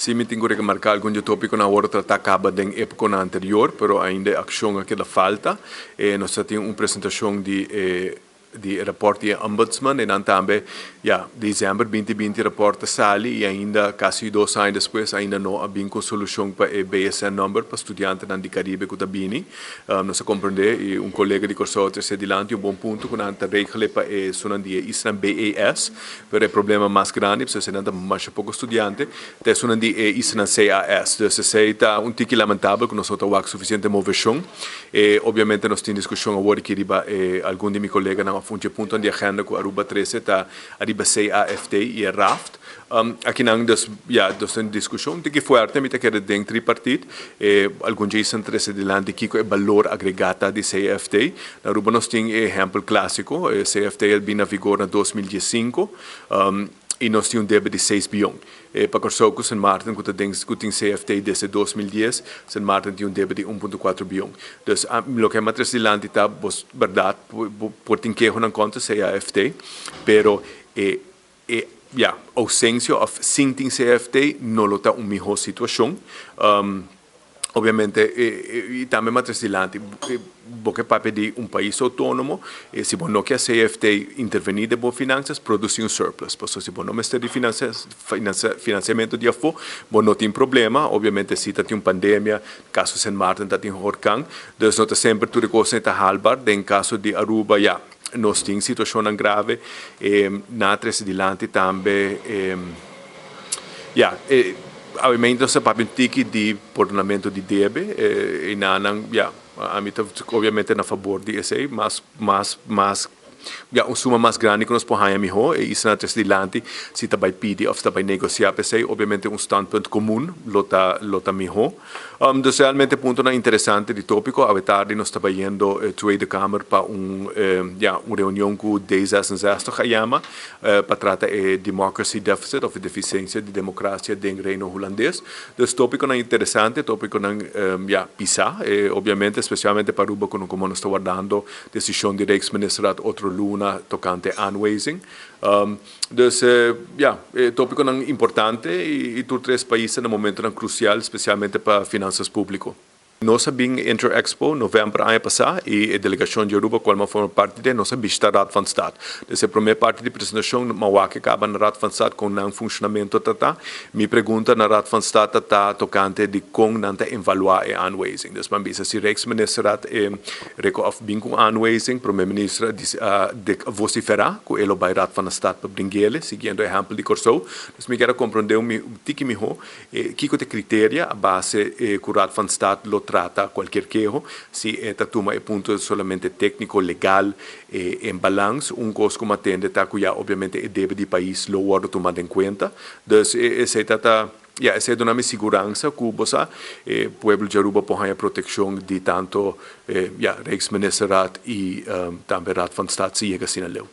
Si mi tin ku remarká algun di e tópikonan awor tratá kaba den épokanan anterior, pero ainda e akshon a keda falta. Nos ta tin un presentashon di e di e rapòrt di e Ombudsman i nan tambe, ya, desèmber 2020 e rapòrt a sali i ainda kasi 2 aña despues ainda no a bin ku solushon pa e BSN number pa studiantenan di Karibe ku ta bini. Nos a komprendé i un kolega di Kòrsou a trese dilanti un bon punto ku nan ta regel pa e esunnan di e islanan BES, pero e problema mas grandi pasobra eseinan ta masha poko studiante ta esunnan di e islanan CAS. Dus esei ta un tiki lamentabel ku nos no ta wak sufisiente moveshon. E obviamente nos tin diskushon awor aki riba e algun di mi koleganan òf un dje puntonan di agenda ku Aruba trese ta ariba CAFT i e raft. Akinan dus ya nos tin diskushon tiki fuerte mi ta kere den tripartit e algun dje esnan trese dilanti kiko e balor agregá ta di CAFT. Na Aruba nos tin e ehèmpel klásiko, e CAFT a bin na vigor na 2015 i nos tin un debe di 6 bion. Pa Kòrsou ku Sint Maarten ku ta den ku tin CFT desde 2010, Sint Maarten tin un debe di 1.4 bion. Dus loke mi a trese dilanti ta bos bèrdat por tin kehonan kontra CAFT, pero e ya, ousensia òf sin tin CFT no lo ta un mihó situashon. Obviamente i tambe mi a trese dilanti bo ke papia di un pais outónomo, si bo no ke CFT intervení den bo finansas, produsí un surplus. Pasobra si bo no mester di finansiamentu di afó, bo no tin problema. Obviamente si ta tin un pandemia, kaso Sint Maarten ta tin horkan, dus no ta semper tur e kosnan ta haalbaar. Den kaso di Aruba, ya, nos tin situashonnan grave. Nan a trese dilanti tambe, ya, obviamente nos ta papia un tiki di pordonamentu di debe i nan, ya, ami ta obviamente na fabor di esei, mas mas mas ya, un suma mas grandi ku nos por haña mihó. E islanan a trese dilanti si ta bai pidi òf si ta bai negosiá p'esei, obviamente un standpunt komun lo ta mihó. Dus realmente puntonan interesante di tópiko. Awe tardi nos ta bayendo Tweede Kamer pa un, ya, un reunion ku D66 a yama pa trata e democracy deficit òf e defisiensia di demokrasia den Reino Hulandes. Dus tópikonan interesante, tópikonan, ya, pisá, obviamente spesialmente pa Aruba komo nos ta wardando desishon di Rijksministerraad otro luna tokante aanwijzing. Dus ya, tópikonan importante i tur tres pais na momentonan krusial, spesialmente pa finansas públiko. Nos a bin Interexpo novèmber aña pasá i e delegashon di Aruba kual mi a forma parti di nos a bishita Raad van State. Dus e promé parti di presentashon mi a wak kaba na Raad van State kon nan funshonamentu ta ta. Mi pregunta na Raad van State ta tokante di kon nan ta evaluá e aanwijzing. Dus mi a bisa si Rijksministerraad e reko òf bin ku aanwijzing, promé minister a vosiferá ku e lo bai Raad van State pa bring'é, siguiendo ehèmpel di Kòrsou. Dus mi kier a komprondé un tiki mihó kiko ta kriteria a base ku Raad van State lo trata kualkier keho, si e ta tuma e punto solamente tékniko, legal, en balans. Un kos ku mi a tende ta ku ya obviamente e debe di pais lo wòrdu tumá den kuenta. Dus esei ta, ya, esei duna mi siguransa ku bo sa e pueblo di Aruba por haña protekshon di tanto, ya, Rijksministerraad i tambe Raad van State si yega asina leu.